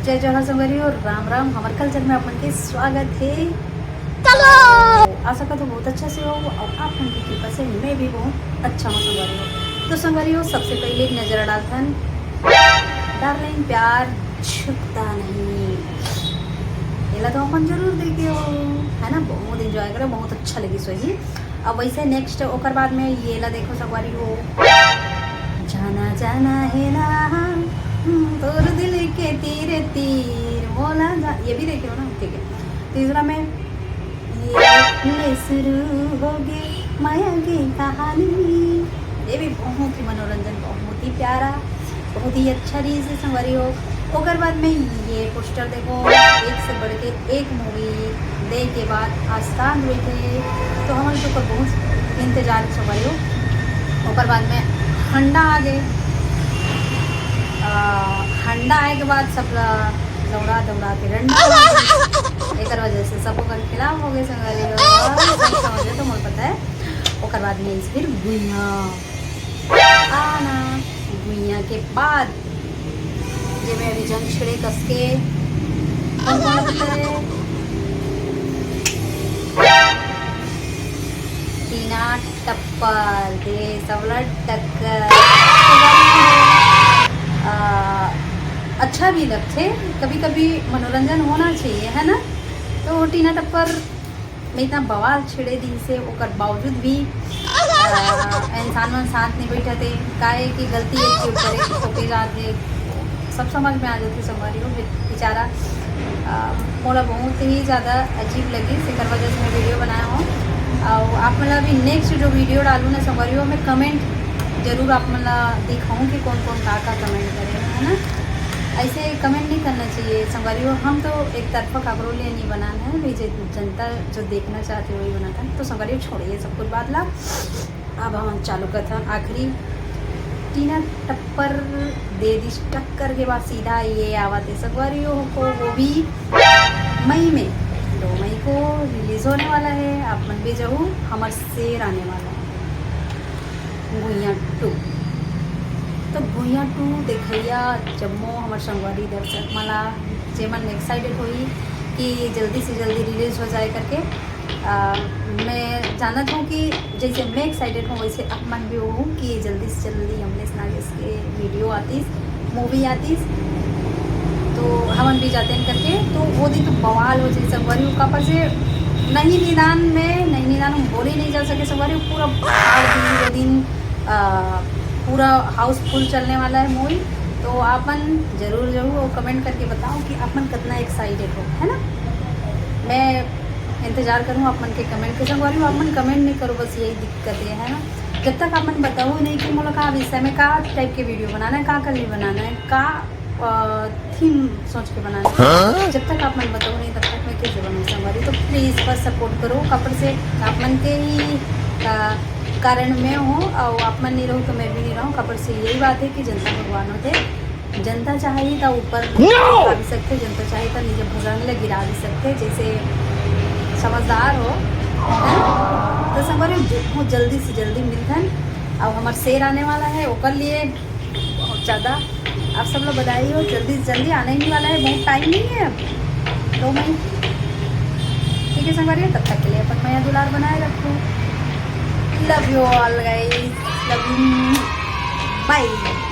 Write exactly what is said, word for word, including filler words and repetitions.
जय जोहार संगवारी हो, राम राम। हमर कल्चर में आप मन के स्वागत हे। चलो। आशा करत हो बहुत अच्छा से हो और आप मन के कृपा से मैं भी बहुत अच्छा हूँ संगवारी हो। तो संगवारी हो, सबसे पहले एक नजर डालथन डार्लिंग प्यार झुकता नहीं, एला तो अपन जरूर देखे हो, है ना? बहुत एंजॉय करे, बहुत अच्छा लगी सही। अब वैसे नेक्स्ट ओकर बाद में ये ला देखो संगवारी हो, जाना जाना है ना, हम्म, तोर दिल के तीर तीर मोला जा, ये भी देखे हो ना? ठीक है, तीसरा में ये ले शुरू हो गए माया की कहानी, ये भी बहुत ही मनोरंजन, बहुत ही प्यारा, बहुत ही अच्छा रील्स है संगवारी हो। ओकर बाद में ये पोस्टर देखो, एक से बढ़ के एक मूवी दे के बाद आस्थान हुए थे, तो हमन के ऊपर बहुत इंतजार है संगवारी हो। ओकर बाद में हंडा आ गए, आ, हंडा आए के बाद सब ला दौड़ा दौड़ा के डंडा मार दिस। एकर वजह से सब ओकर खिलाफ हो गए संगवारी हो। और सब समझे तो मोर पता है। ओकर बाद में इस फिर गुइया आना, गुइया के बाद जेमे अभी जंग छिड़े कसके, कौन कौन लगता है? टीना टप्पर दे सबला टक्कर। आ, अच्छा भी लगथे, कभी कभी मनोरंजन होना चाहिए, है ना? तो टीना टप्पर में इतना बवाल छिड़े दिस हे, ओकर बावजूद भी, आ, इंसान मन साथ नहीं बैठत हे, काहे कि गलती एक के ऊपर एक थोपे जात हे। सब समझ में आ जाथे संगवारी हो, बे-, बेचारा, आ, मोला बहुत ही ज़्यादा अजीब लगिस, एकर वजह से मैं वीडियो बनाया हूँ। और आप मन ला अभी नेक्स्ट जो वीडियो डालूँ ना संगवारी हो, मैं कमेंट जरूर आप मन ला दिखाऊँ कि कौन कौन का का कमेंट करे हे, है ना? ऐसे कमेंट नहीं करना चाहिए संगवारी हो, हम तो एक तरफा काकरो लिए नहीं बनाना है, भाई जे जनता जो देखना चाहती है वही बनाता है। तो संगवारी हो, छोड़िए सब कुछ बात ला, अब हम चालू करथन आखिरी टीना टप्पर दे दिस टक्कर के बाद सीधा ये आवत है संगवारी हो को, वो भी मई में, दो मई को रिलीज होने वाला है। आप मन भी जहू, हमर शेर आने वाला है गुइया टू। तो गुइया टू देखइया जम्मो हमर संगवारी दर्शक मन ला, जेमन एक्साइटेड होही कि जल्दी से जल्दी रिलीज हो जाए करके, आ, मैं जानत हूँ कि जैसे मैं एक्साइटेड हूँ वैसे आप मन भी हो कि जल्दी से जल्दी अमलेश नागेश के वीडियो आतिस, मूवी आतिस, तो हमन भी जातेन करके। तो वो दिन तो बवाल हो जाए संगवारी हो, काबर से नहीं निदान में, नहीं निदान में बोले नहीं जा सके संगवारी हो, पूरा बवाल दिन, वो दिन, आ, पूरा हाउसफुल चलने वाला है मूवी। तो आप मन जरूर जरूर वो कमेंट करके बताओ कि आप मन कितना एक्साइटेड हो, है ना? मैं इंतजार करूँ आप मन के कमेंट के संगवारी हो, आप मन कमेंट नहीं करो, बस यही दिक्कत है, है ना? जब तक आप मन बताओ नहीं कि मोला का विषय में का टाइप के वीडियो बनाना है, का कल बनाना है, का थीम सोच के बनाना है, जब तक आप मन बताओ नहीं तब तक मैं कैसे बनाऊँ संगवारी। तो प्लीज बस सपोर्ट करो, काबर से आप मन के ही, आ, कारण मैं हूँ और आप मन नहीं रहो तो मैं भी नहीं रहूँ। काबर से यही बात है कि जनता भगवान होते, जनता चाही त ऊपर आ भी सकथे, जनता चाही त नीचे भुजंग ले गिरा भी सकथे, जैसे समझदार हो, हैं? तो संगवारी हो, बहुत जल्दी से जल्दी मिलथन। अब हमार शेर आने वाला है, ओकर लिए बहुत ज़्यादा आप सब लोग बधाई हो, जल्दी से जल्दी आने ही वाला है, बहुत टाइम नहीं है अब, दो महीने। ठीक है संगवारी हो, तब तक के लिए अपन मया दुलार बनाए रखो। Love you all guys, love you, bye।